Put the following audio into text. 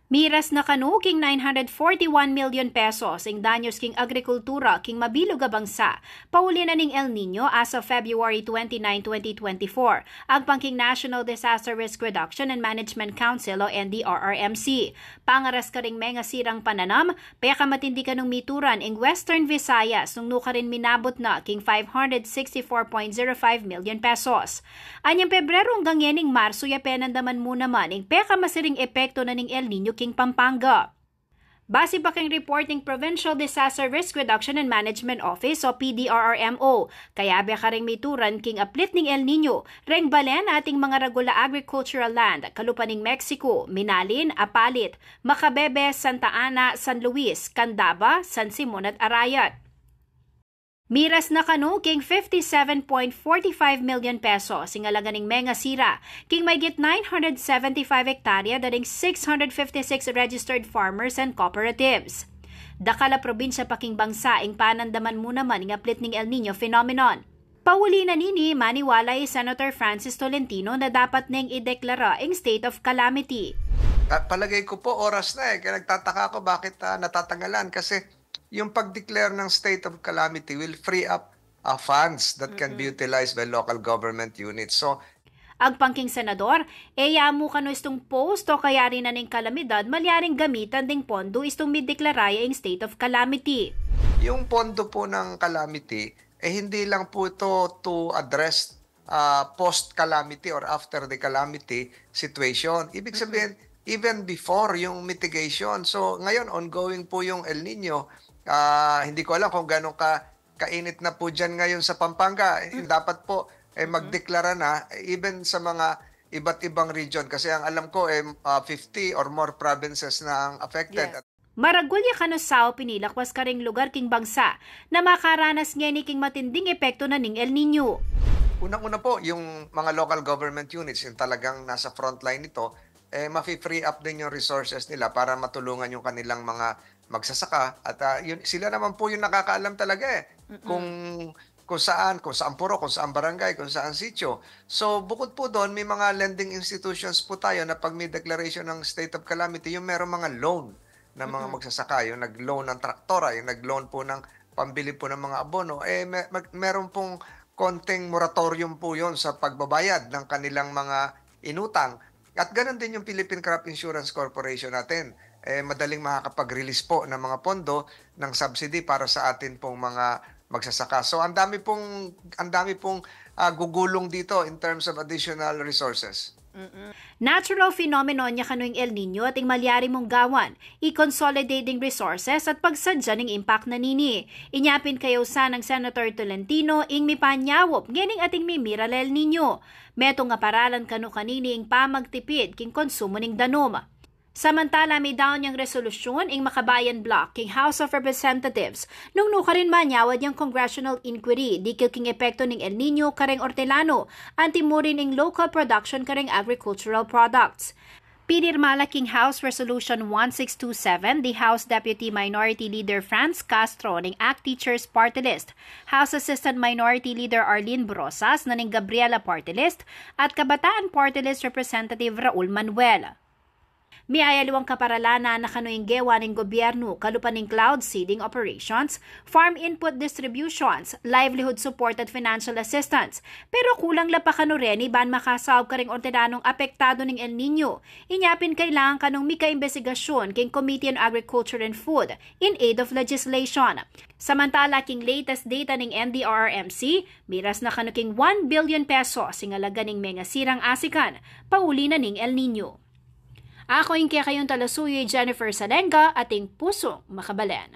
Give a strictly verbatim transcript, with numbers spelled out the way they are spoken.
Miras na kanu king nine hundred forty-one million pesos ing danyus king agrikultura king mabilug a bangsa pauli na ning El Niño as of February twenty-nine, twenty twenty-four. Agpang king National Disaster Risk Reduction and Management Council o N D R R M C. Pangaras karing mengasirang pananam, pekamatindi kanung mituran ing Western Visayas nung nukarin minabut na king five hundred sixty-four point zero five million pesos. Anyang Pebrero anggang ngening Marso ya penandaman mu naman ing pekamasiring epekto na ning El Niño king Pampanga. Base pa king report ning Provincial Disaster Risk Reduction and Management Office o P D R R M O, kayabe karing mituran king aplit ning El Niño reng balen ating mga ragul a agricultural land, kalupa ning Mexico, Minalin, Apalit, Macabebe, Santa Ana, San Luis, Candaba, San Simon at Arayat. Miras na kanu king fifty-seven point forty-five million pesos ing alaga ning mengasira king mayigit nine hundred seventy-five hektarya da ring six hundred fifty-six registered farmers and cooperatives. Dakal a probinsya pa king bangsa ing panandaman mu naman ing aplit ning El Niño phenomenon. Pauli na nini, maniwala i Senator Francis Tolentino na dapat neng ideklara ing state of calamity. Ah, palagay ko po, oras na eh. Kaya nagtataka ako bakit, ah, natatagalan. Kasi yung pag-declare ng state of calamity will free up, ah, funds that can be utilized by local government units. So, Agpang king senador, e ya mu kanu istung post o kayari na ning kalamidad malyaring gamitan ding pondo istung mideklara ya ing state of calamity. Yung pondo po ng calamity, eh, hindi lang po ito to address, ah, post-calamity or after the calamity situation. Ibig sabihin, even before yung mitigation. So, ngayon, ongoing po yung El Niño. Ah, hindi ko alam kung ganun ka kainit na po dyan ngayon sa Pampanga. Eh, dapat po, eh, magdeklara na, eh, even sa mga iba't ibang region. Kasi ang alam ko, eh, ah, fifty or more provinces na ang affected. Yes. Maragul ya kanu sau pinilakwas karing lugar king bangsa na makaranas ngeni king matinding epekto na ning El Niño. Unang-una po, yung mga local government units, yung talagang nasa frontline nito, eh, mafi-free up din yung resources nila para matulungan yung kanilang mga magsasaka. At, ah, yun, sila naman po yung nakakaalam talaga eh. Kung, kung saan, kung saan purok, kung saan barangay, kung saan sitio. So, bukod po doon, may mga lending institutions po tayo na pag may declaration ng state of calamity, yung merong mga loan ng mga magsasaka, yung nag-loan ng traktora, yung nag-loan po ng pambili po ng mga abono, eh, me-, mag-, meron pong konting moratorium po yon sa pagbabayad ng kanilang mga inutang. At ganun din yung Philippine Crop Insurance Corporation natin. Eh, madaling makakapag-release po ng mga pondo ng subsidy para sa atin pong mga magsasaka. So, ang dami pong, ang dami pong, ah, gugulong dito in terms of additional resources. Natural phenomenon ya kanu ing El Niño at ing malyari mung gawan, i-consolidate ding resources at pagsadya ning impact na nini. Inya pin kayausan nang Senator Tolentino ing mipanyawup ngening ating mimira la El Niño. Metung a paralan kanu kanini ing pamagtipid king konsumo ning danum. Samantala, midaun yang resolusyun ing Makabayan Bloc king House of Representatives nung nukarin manyawad yang congressional inquiry dikil king epekto ning El Niño kareng ortelano, anti mu rin ing local production kareng agricultural products. Pinirma la king House Resolution one six two seven di House Deputy Minority Leader Franz Castro ning ACT Teachers Party List, House Assistant Minority Leader Arlene Brosas na ning Gabriela Party List, at Kabataan Party List Representative Raul Manuel. Miyayaliwang kaparalanan na kanu ing gewa ning gobyernu, kalupa ning cloud seeding operations, farm input distributions, livelihood support at financial assistance. Pero kulang la pa kanu reni ban makasaup karing ortelanung apektadu ning El Niño. Inya pin kailangan kanung mika-imbestigasyun king Committee on Agriculture and Food in aid of legislation. Samantala, king latest data ning N D R R M C, miras na kanu king one billion pesos ing alaga ning mengasirang asikan pauli na ning El Niño. Aku ing kekayung talasuyu, Jennifer Salenga, ating pusung makabalen.